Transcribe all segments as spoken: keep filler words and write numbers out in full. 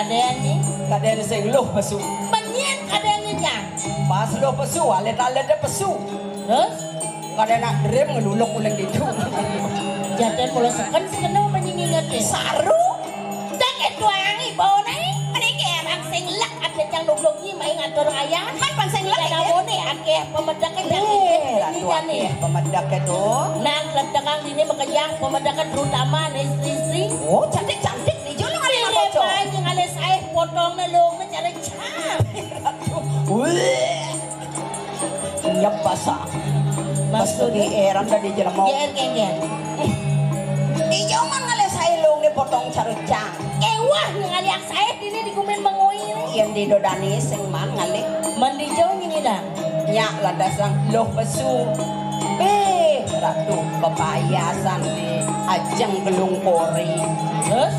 Kadén ni. Kadén sing luh pesu. Menyén kadén ni, Jang. Pas luh pesu, alit-alit pesu. Terus? Kadén nak drim ngeluluk uling ditu. Jadén mula seken sing kena apa nyi ngingetin? Saru. Tek itu angi bau nai. Mending ke orang sing lek ada jang duduk ni main ngatur ayah. Kan pan sing lek. Ada mau ni akeh pemedek ke jang. Eh, ratu akeh pemedek itu. Nang letakang dini makejang pemedek terutama ni istri-istri. Oh, cantik-cantik. Ijo lu ngalih. Iya, apa, Cok? Bae ngalih sae potong ne lu ke cara cang. Wih. Nyep basah. Maksudnya? Pas di eran tadi jelema. Ger, ger, ger. Ijo man ngalih sae lu ne potong cara cang. Ewah ngalih sae dini digumin mengui. Yen di dodane sing man ngalih. Mandi jauh nyini dah. Nyak landasan loh pesu. Eh, ratu bepayasan di ajeng gelung kori. Terus?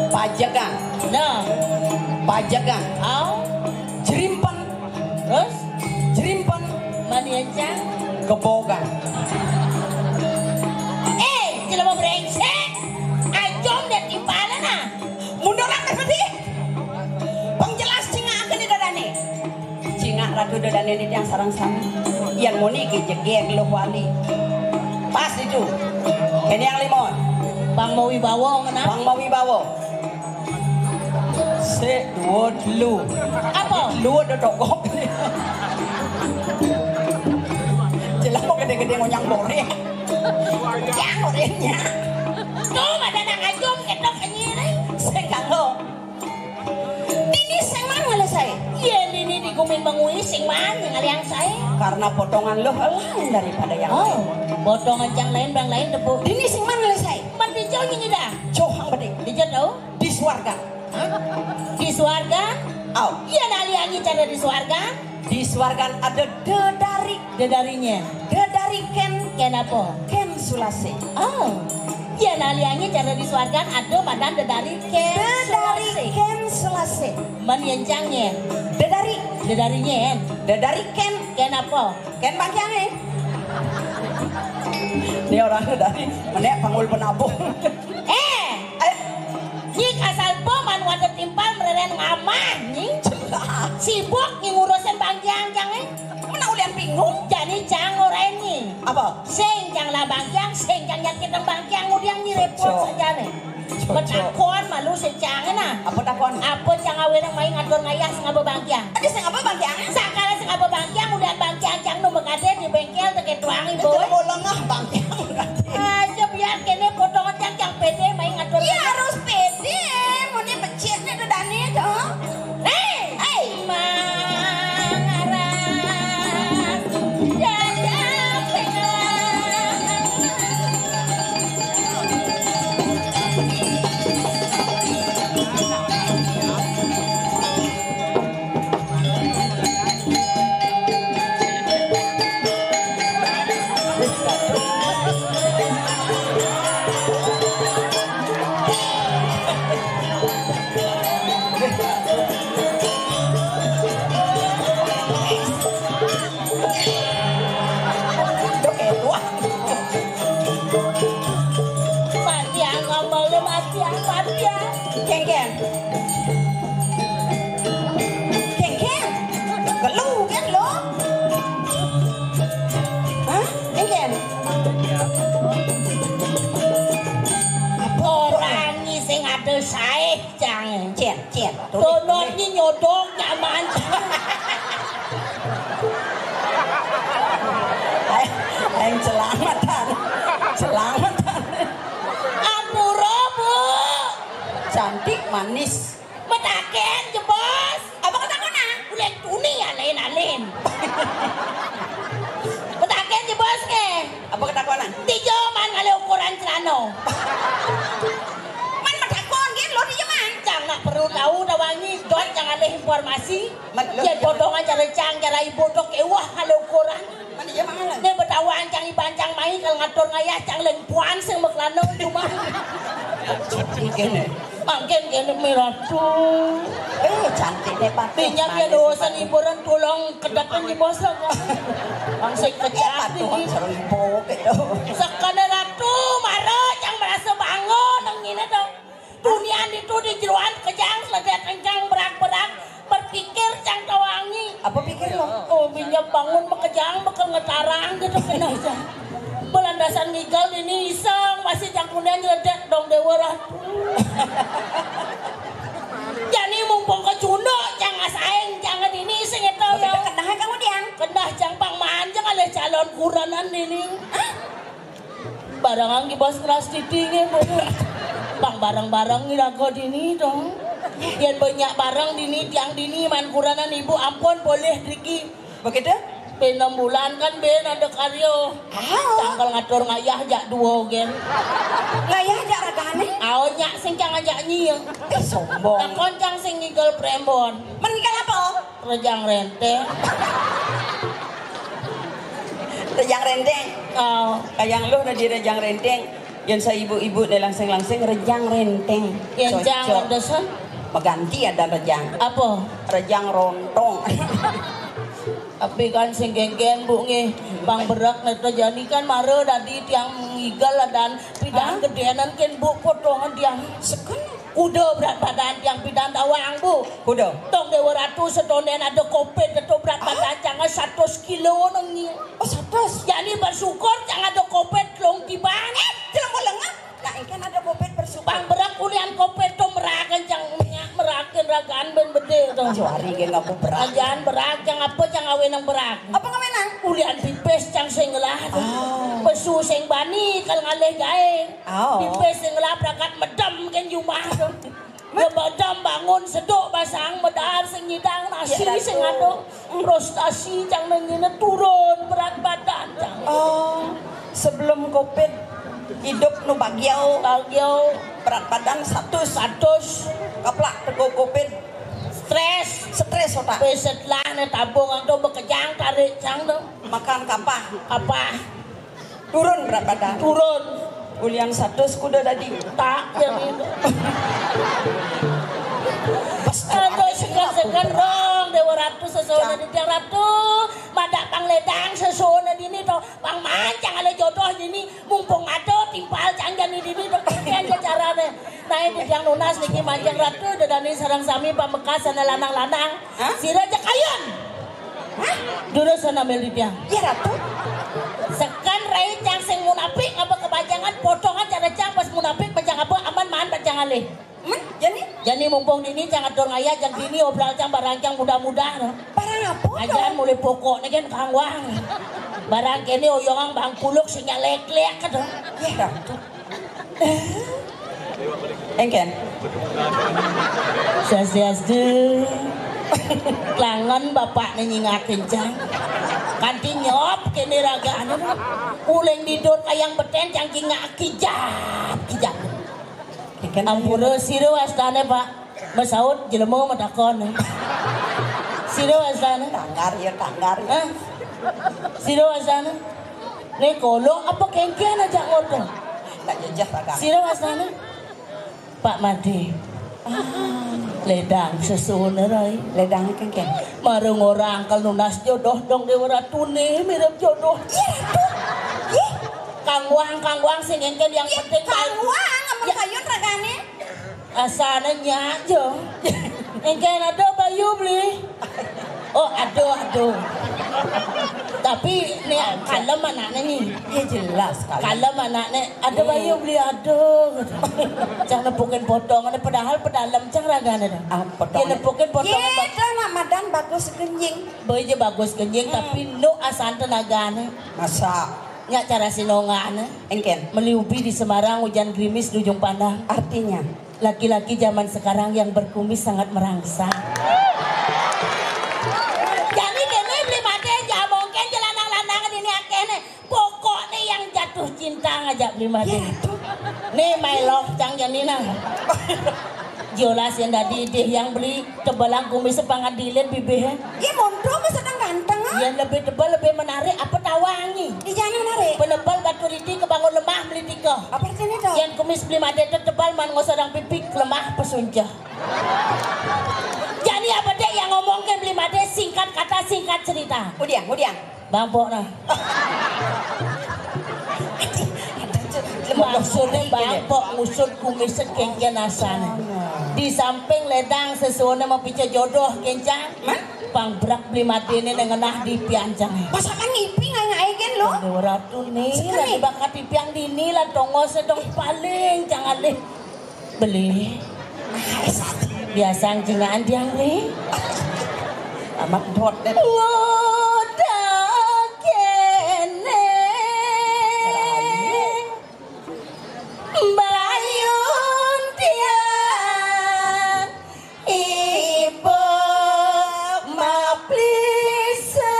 Pajegan. Nah. Pajegan. Au. Jerimpen. Terus? Jerimpen. Mani encang. Kebogan. Eh, jelema brengsek. Ajom dia timpalana. Mundur angkat pedih. Pengjelas cingak akan di dadane. Cingak ratu dodane ni tiang sareng sami. Yan muni ki jegeg lu wali. Pas itu. Kene yang limon. Bang Mawi Bawo ngena. Bang Mawi Bawo. Sik, dua, telu. Apa? Lu ada tokok. Jelas mau gede-gede ngonyang goreng. Yang gorengnya. Tuh, ada nang ajum ketok kenyir. Sik kanggo. Dini sing man ngalih sae. Iya, dini di gumin mengui sing man ngalih sae. Karena potongan loh lain daripada yang lain. Oh, potongan yang lain, bang lain tepuk. Dini sing man ngalih sae. Man dijauh nyini dah. Jauh hang bedik. Dijauh tau? Di swargan. Hah? Di swargan? Au. Iya, nali anyi cara di swargan. Di swargan ada dedari. Dedarinya. Dedari ken. Ken apa? Ken sulase. Oh. Iya, nali anyi cara di swargan ada badan dedari ken. Dedari sulase. Ken sulase. Man yencangnya. Dedari. Dedarinya, en. Dedari ken. Ken apa? Ken bangkiang, eh. Ini orang dedari, menek panggul penabung. Eh, eh. Nyik asal po man wada timpal mereren ngamah, nyik. Jelas. Sibuk nyik ngurusin bangkiang, jang, eh. Mana ulian bingung? Jani jang orang ini. Apa? Sing jang lah bangkiang, sing jang nyakit bangkiang, udah nyik repot saja nih. Cocok. Betakon malu sing jang, nah. Apa takon? Apa jang awena main ngatur ngayah sing aba bangkiang? Ada sing aba bangkiang? Sakala sing aba bangkiang, ulian bangkiang jang nu mekade di bengkel teke tuang ibu. Itu mau lengah bangkiang. Aja biar kene potongan jang, jang pede main ngatur. Iya, harus pede. Muni becik nih tuh Dani tuh. Hei! Hei! Mangaras. Jajak pengelas. Matiang, ngomel lu, matiang, matiang. Keng, keng. Keng, keng. Gelu, keng, lo. Hah? Keng, keng. Orang ni sing ada sae. Cang, cien, cien. Tononnya nyodok nyaman. Ayo, ayo, selamatan. Selamatan. Ampura, Bu. Cantik, manis. Metaken, jebos. Apa ketakonan? Uleng tuni, alin-alin. Metaken, jebos, ke? Apa ketakonan? Tijo man ngalih ukuran celana. Man metakon, gen, lo tijo man. Jang nak perlu tahu, tawangi, dot jang ngalih informasi. Man, lo tijo man. Potongan cara cang, cara ibu dok, ewah ngalih ukuran. Man tijo man ngalih. Ni betawa ancang iban cang mai, kalau ngatur ngayah cang lengpuan sing mekelana cuma. Mungkin, eh. Mangkin kene miratu. Eh, cantik deh, Pak. Pinjam ya dosen hiburan, tolong kedatangi bos aku. Bang sing kejati. Tuhan seribu gitu. Sekene ratu, mara, jang merasa bangga nang ngene dong. Dunian itu di jeroan kejang, selesai Jam bangun makejang bakal ngetarang gitu kena aja. Belandasan ngigal ini iseng masih jangkune nyeledet dong dewa ratu. Jani mumpung kecunduk jangan saing jangan ini sing itu ya. Kenah kamu diang. Kenah jang pang manjang alih calon kuranan ini. Barengan ki bos kelas titinge. Bang bareng-bareng iraga dini dong. Yen banyak bareng dini tiang dini man kuranan ibu ampun boleh driki. Begitu? Penem bulan kan ben ada karya. Ah. Tanggal ngatur ngayah jak dua gen. Ngayah jak ragane? Ao nyak sing cang ajak nyi. Eh, sombong. Takon cang sing ngigel prembon. Meninggal apa? Rejang renteng. Rejang renteng. Oh. Kayang lu na di rejang renteng. Yang saibu-ibu ne langsing-langsing rejang renteng. Yang jang landasan? Maganti ada rejang. Apa? Rejang rontong. Tapi kan sing genggen bu nge bang berak neto jani kan mara dadi tiang ngigal dan pidan gedenan ken bu potongan tiang. Seken. Kuda berat badan tiang pidan tawang bu. Kuda. Tong dewa ratu sedonen ada kopet tetu berat badan jangan seratus kilo nengi. Oh, seratus. Jani bersyukur jangan ada kopet long tiban. Eh, jeleng lengah. Nah, ikan ada kopet bersyukur. Bang berak kulian kopet tu merakan jang minyak merakan ragan ben bede tu. Jari ke ngaku berat. Jangan berak jang apa jang awe nang berak. Apa ngawe nang? Kulian pipis jang sing lah tu. Oh. Pesu sing bani kal ngalih gae. Oh. Pipis sing lah berakat medem ken jumah tu. Ya badan bangun seduk basang medar sing nyidang nasi sing ado frustasi cang nengine turun berat badan cang. Oh, sebelum covid hidup nu bagiau. Bagiau. Berat badan seratus. Seratus. Kaplak teko covid. Stres. Stres otak. Pe setelah ne tabung ang tu bekejang tarik cang tu. Makan kapah. Kapah. Turun berat badan. Turun. Ulian seratus kuda dadi. Tak yang itu. Aduh segan-segan rong dewa ratu sesuai di tiang ratu. Madak pang ledang sesuai dini to. Pang mancang ale jodoh dini mumpung ada timpal canggan dini to. Yang carane. Nah ini tiang nunas niki mancang ratu dedani sarang sami pamekas sana lanang-lanang. Sira jekayun. Hah? Durus ana mel di tiang. Ya ratu. Sekan rai cang sing munafik ngapa kebajangan potongan cara cang pas munafik bajang apa aman maan bajang alih. Men, jani? Jani mumpung dini cang atur ngaya jang dini obral cang barang cang mudah-mudah no. Barang apa? Ajan mulai pokok ni kan kangwang. Barang kene oyongang bang kuluk sing lek-lek kedo. Ya ratu. Engken. Swastiastu. Klangen bapakne nyingak kencang. Kanti nyop kene ragane. Uling tidur kayang beten cang kingak kijap, kijap. Engken. Ampura sira wastane, Pak. Mesaut jelema metakon. Sira wastane. Tanggar ya tanggar. Hah? Sira wastane. Ne kolok apa kengken aja ngoto. Tak jejeh tak. Sira wastane. Pak Made. Ah, ledang sesuna rai. Ledang kengken. Marung orang kal nunas jodoh dong dewa ratune mirip jodoh. Iya, Ratu. Ih. Kangwang, kangwang sing engken yang penting kangwang amun kayun ragane. Asana nyak jo. Engken ada bayu beli. Oh, aduh, aduh. Tapi ni kalem anaknya ni. Ya jelas kalem. Kalem anaknya. Ada bayu beli aduh. Cang nepukin potongan padahal pedalem cang ragane dah. Ah, potongan. Dia nepukin potongan. Ye, dah nak madan bagus genjing. Boy je bagus genjing tapi nu asan tenagane. Masa? Nyak cara sinongane. Engken. Meli ubi di Semarang, hujan gerimis di ujung pandang. Artinya? Laki-laki zaman sekarang yang berkumis sangat merangsang. Jani kene beli mate jamongken je lanang-lanang dini akeh ne. Pokokne yang jatuh cinta ngajak beli mate. Ya, Ratu. Nih my love cang jani nah. Jolas yang dadi idih yang beli tebalang kumis sepangan dilit bibih. Iya monto masa kan ganteng ah. Yang lebih tebal lebih menarik apa tawangi? Di jana menarik. Penebal batu riti kebangun lemah beli tiga. Apa artinya tuh? Yang kumis beli mate itu tebal man ngosodang pipik lemah pesunca. Jadi apa dek yang ngomong ke beli mate singkat kata singkat cerita. Udiang, udiang. Bangpok nah. Maksudnya bangpok ngusut kumis sekengken asana. Di samping ledang sesuuné mapica jodoh kéncang. Man? Pang brak Bli Madéné nang ngenah di piancang. Masa man ngipi ngaé-ngaé gén lo? Aduh, Ratu né, lagi bakat ipiang dini lah tongosé dong paling cang alih. Beli. Biasa cingaan tiang né. Amat bot deh. Ngoda kéné. Bayun tiang iba maplisa.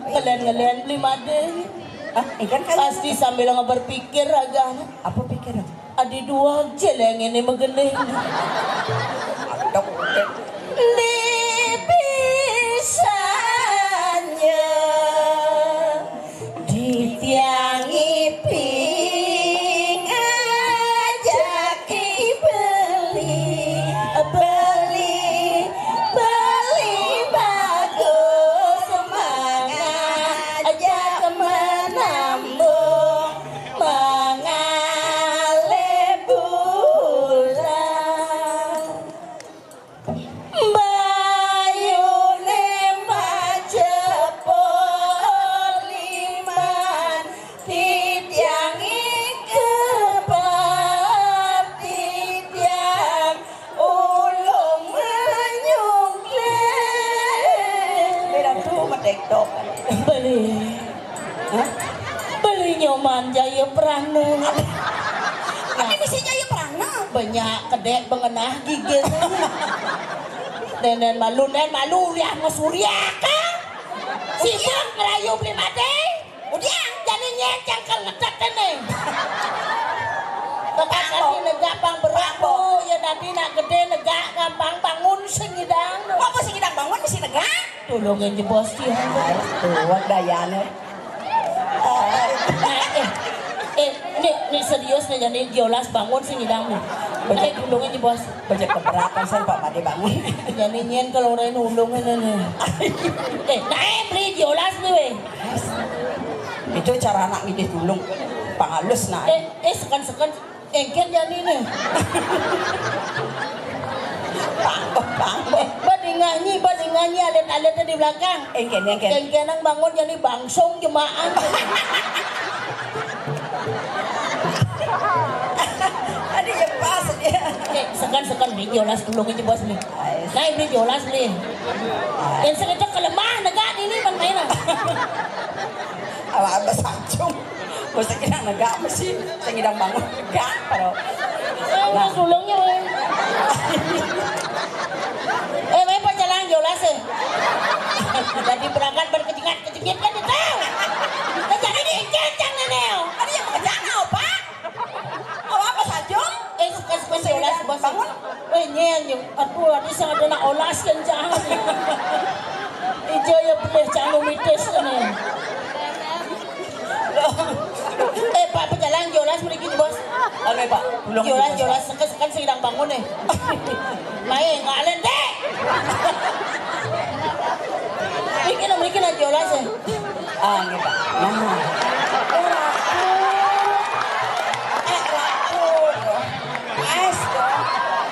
Ngelen-ngelen Bli Madé. Hah? Ikan kan? Pasti sambil ngeberpikir raga. Apa pikir? Adi dua céléng ini megening. Aduh. Di pisanya di tiang iping ajak beli, beli, beli bagus semangat ajak menambung mangalih bulan. Bayuné macepuliman, titiang ikepat, titiang ulung manyungkling. Beda tuh sama TikTok. Beli. Hah? Beli Nyoman Jayaprana. Tapi bisa Jayaprana. Banyak kedék bengenah gigit. Nén malu, nén malu, uriah ngesuriak, ah. Sibuk ngerayu Bli Madé. Udiang, jani nyén cangkel ngedet né. Bekas tadi negak pang beramu, ya tadi nak gedé negak gampang bangun sing idang. Apa sing idang bangun mesti negak? Tulungin jebos tiang. Kuat dayané. Nah, eh, eh, ini, ini serius nih, jadi Giolas bangun sih ngidang nih. Eh, tulungin jebos. Bajak keberatan san Pak Madé bangun. Jadi nyén kalau orang ulungin ini. Eh, naik beli Giolas nih weh. Itu cara anak ngidih tulung. Pangalus nah. Eh, eh, seken-seken. Éngkén jani né. Pangkok, pangkok. Badingahnyi, badingahnyi alit-alité di belakang. Éngkén, éngkén. Éngkén nang bangun jani bangsung jemaah. Tadi ya pas dia. Eh, sekan-sekan nih, Yolas tulungin jebos nih. Nah, ini Yolas nih. Yang sekejap kelemah, negak ini main-main. Awak abah sanjung. Mesti kena negak mesti, sing idang bangun negak, bro. Eh, nah. Sulungnya, weh. Eh, weh, pacalang Yolas, eh. Jadi berangkat berkejingat-kejingat kan itu. Nah, jadi diinjak, jangan, Neo. Ada yang mengejar, apa? Apa, apa, Sanjung? Eh, suka-suka Yolas, bos. Bangun. Eh, nyén, nyén. Aduh, adi sing ada nak olas kencang. Ijo ya pelih cang mitis ini. Eh, Pak, pejalan Yolas mriki, Bos. Oke, Pak. Yolas, Yolas, sekan-sekan sing idang bangun nih. Mai, ngalen, Dek. Mriki no, mriki no, Yolas, eh. Ah, nggih, Pak. Nah. Eh, Ratu. Eh, Ratu. Wes, to.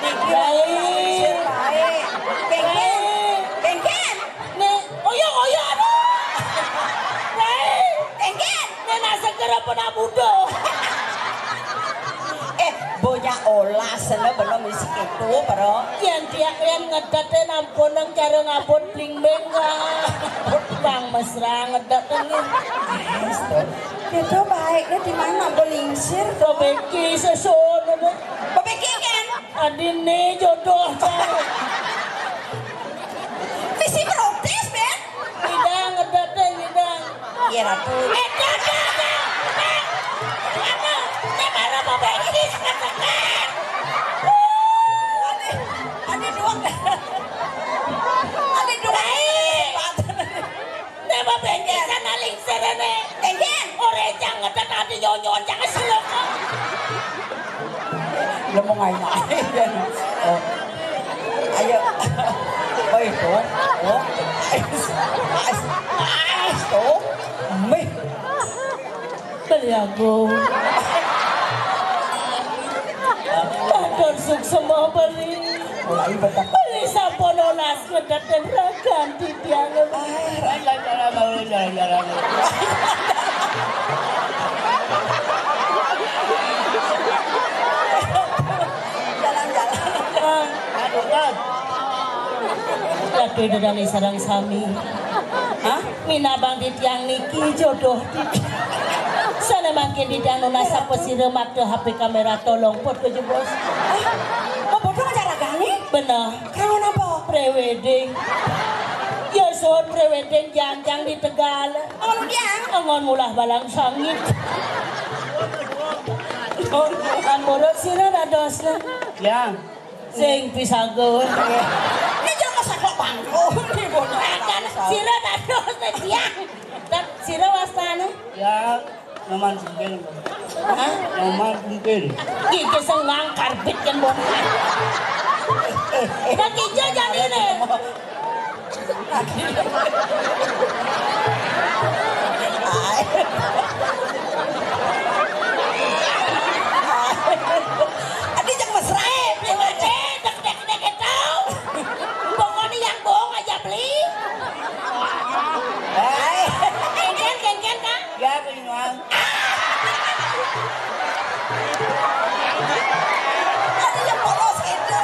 Niki baik. Baik. Kengken. Kengken. Nih, oyok, oyok, aduh. Baik. Kengken. Nih, nak seger apa nak muda? Eh, bonya olas, lo belum isi itu, bro. Yang tiap yang ngedet, eh, nampun nang cara ngabut bling-bling, Kak. Bang mesra ngedet ini. Wes, to. Itu baiknya di mana, Bo Lingsir, to? Bebeki sesun, aduh. Bebeki, kan? Adine jodoh, cai. Mesti protes, Ben. Idang, ngedet, eh, idang. Iya, Ratu. Eh, dah, dah, dah. Eh, apa? Ini baru mau bebeki, sekat-sekat. Ade, ade dua. Ade dua. Baik. Né bengkén sana lingsir né. Bengkén. Ora cang ngedet ati nyonyon cang selok. Lha mau ngain ae. Oh. Ayo. Oh, itu. Oh. Ais. Ais. Ais, tuh. Mih. Beli aku. Suksema beli. Mulai bedak. Beli sampun olas ngedet dan ragan titiang. Ah, jalan-jalan, jalan-jalan. Jalan-jalan. Ah. Aduh, kan. Aduh, dedane sareng sami. Hah? Minabang titiang niki jodoh titiang. Sana mangkin titiang nunas sapa sira makta H P kamera tolong foto jebos. Mau foto ngajak ragane? Bener. Kanggo napa? Prewedding. Ya suwun prewedding jangjang di Tegal. Ngono titiang. Angon mulah balang sangit. Ampura sira dadosna. Ya. Sing pisaga. Ini jangan masak kok bangku. Ini bodoh. Kan sira dados titiang. Kan sira wastane? Ya, Nyoman Sempil. Hah? Nyoman Sempil. Iki sing ngangkar bit kan bon. Dak ijo janine. Adi jeng mesra e, dek dek dek dek tau. Pokoknya yang bohong aja beli. Hai. Kengken, kengken, Kang. Ya, Kang Iwan. Ada yang polos itu.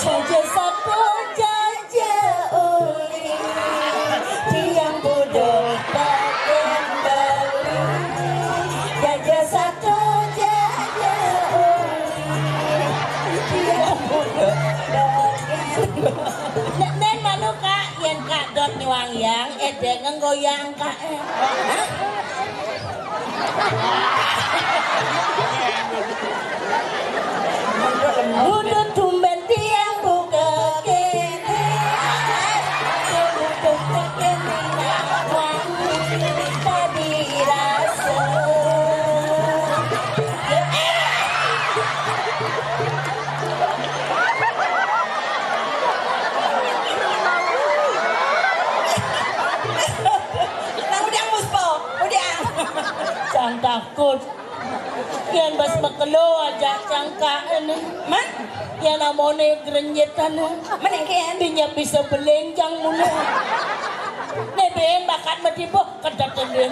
Jaja satu, jaja uli. Tiang budal pakai bali. Jaja satu, jaja uli. Tiang budal pakai. Nek, nek malu, Kak, yen Kak Dot nyuang yang, edeng nggoyang, Kak. Eh. Hah? Kudu tumben tiang buka kene. Kudu kene wangi tadi rasa. Nang udiang Puspa, udiang. Cang takut. Yen bas makelo aja cangkaken. Man? Yen amone grenjetan. Man engken? Dinya bisa belenjang mulu. Nek ben bakat mati boh kedet den.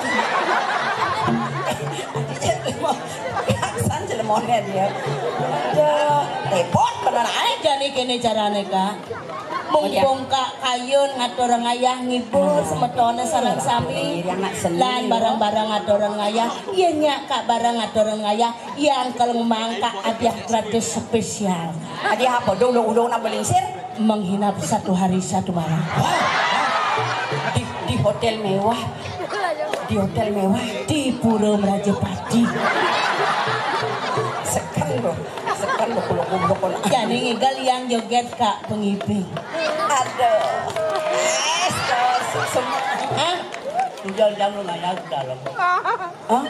San celemone dia. Aduh, repot bener ae. Jane kene carane, Kak. Mumpung Kak Kayun ngatur ngayah ngibur semetone sareng sami. Lan bareng-bareng ngatur ngayah. Iya nyak Kak bareng ngatur ngayah. Yang keleng mangka hadiah gratis spesial. Hadiah apa? Dong, dong, dong, nak belingsir? Menginap satu hari satu malam. Di, di hotel mewah. Di hotel mewah. Di Pura Merajapati. Sekan loh. Sekan loh, kalau goblok, kalau. Jani ngigal yang joget, Kak, pengibing. Aduh. Es, semua. Hah? Udah, udah, lu nggak nyaut dalam. Hah?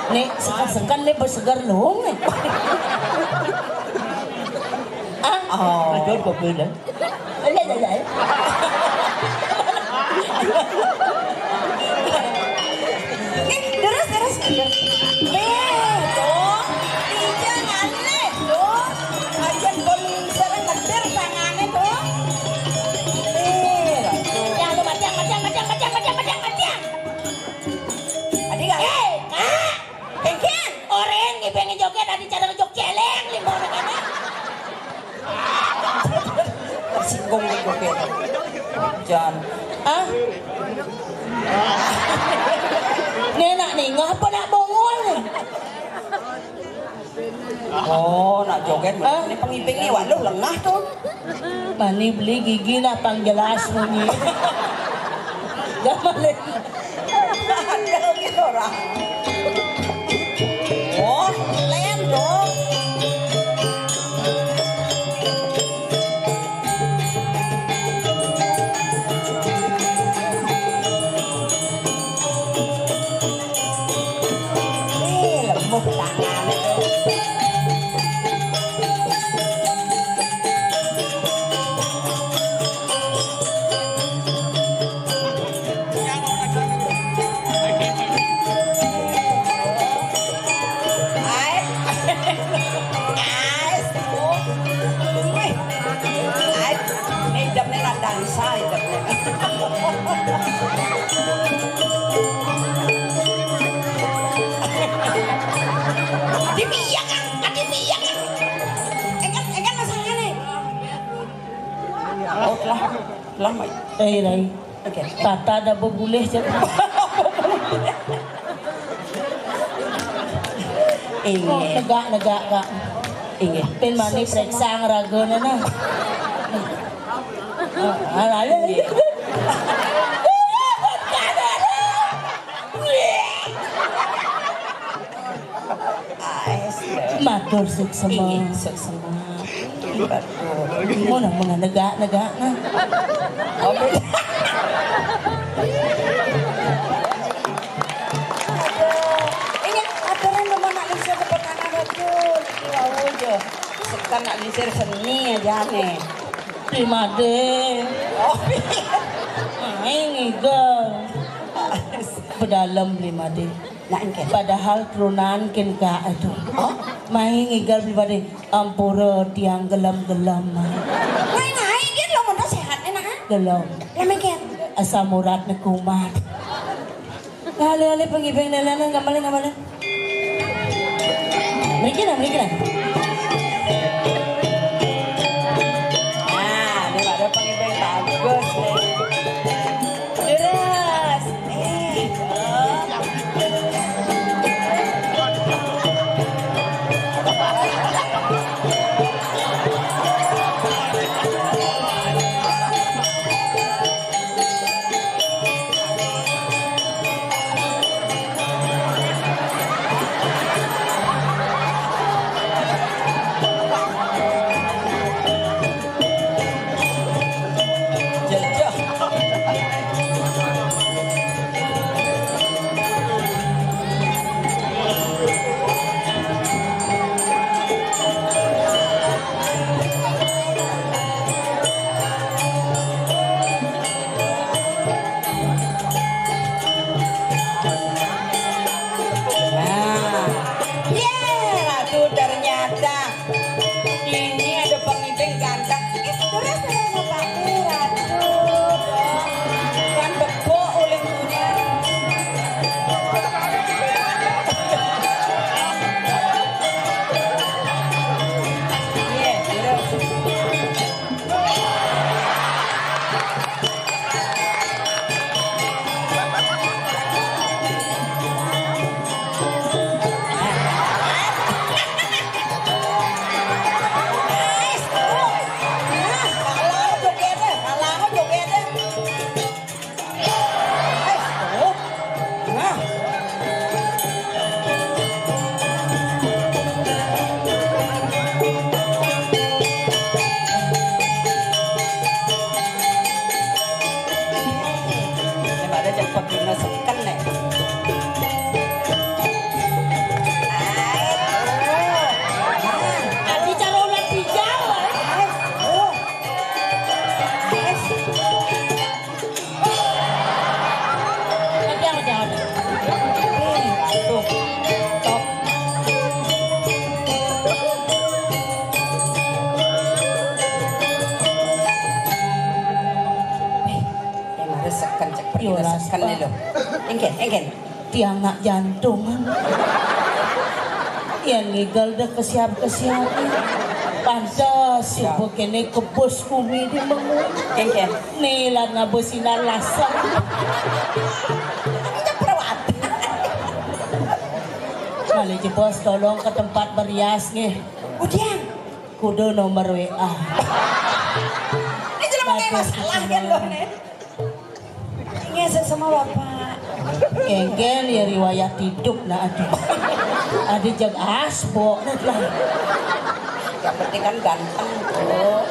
Nih, sekan-sekan nih bersegar loh nih. Ah, oh. Aduh, gue bilang. Iya, iya, iya. Nih, terus, terus. Nih, tuh. Tiga ngalih, tuh. Aja gue mingsel ngedir tangannya, tuh. Nih, tuh. Ya, lu matiang, matiang, matiang. Adi, Kak. Eh, Kak. Engken. Orang nih pengen joget, adi cara joget celeng, limbo kene. Tersinggung nih joget. Jan. Ah? Nih, nak nih, ngapa nak bongol nih? Oh, nak joget. Hah? Ini pengibing nih, waduh, lengah tuh. Mani beli gigi nak pang jelas bunyi. Gak balik. Ada gitu orang. Oh, lain dong. Eh, lemah tangan. Iya, Kang. Lagi iya, Kang. Enggan, enggan masalahnya. Oh, telah. Telah, Mai. Eh, Rai. Oke. Tata ada bebulih, cek. Inggih. Oh, negak, negak, Kak. Inggih. Pin mani periksa ngeragana, nah. Ah, ah, ayo, ayo. Matur suksema. Inggih, suksema. Muna, muna, negak, negak, nah. Inggih, aturan rumah nak bisa kepenangan betul. Iki wau aja. Sekan nak lingsir seni aja nih. Primade. Oh, iya. Aing ngigel. Bedalem, Primade. Nah, engke. Padahal turunan kin ka itu. Oh? Main ngigel pribadi. Ampura tiang gelem-gelem. Lain aing gin lo mun sehat enak, ah? Gelem. Lamun kin. Asam urat ne kumat. Kali-kali pengibeng lelanan kembali kembali. Mriki nah, mriki nah. Nah, ini ada pengibeng bagus nih. Terus. Nah, ya, Ratu, ternyata ini ada pengibing ganteng. Eh, terus, terus, Pak Ratu. Kan bebok uling dunia. Iya, terus. Pada cepet dina seken nih. Adi cara ulat hijau, eh. Tapi yang jangan. Tuh. Top. Yang harus seken, cek pergi. Yolah, seken nih, loh. Engken, engken. Tiang nak jantungan. Yang legal dah kesiap-kesiap. Pantas, ya, subuh kene kebus kumi di mengu. Engken. Nih, lan ngabesinan lasar. Malih jebos, tolong ke tempat berias nggih. Udian. Kudu nomor W A. Ini jelema kayak masalah kan loh nih. Ngesek sama bapak. Engken ya riwayat hidup nah aduh. Ada jag asbok nah lah. Yang penting kan ganteng tuh.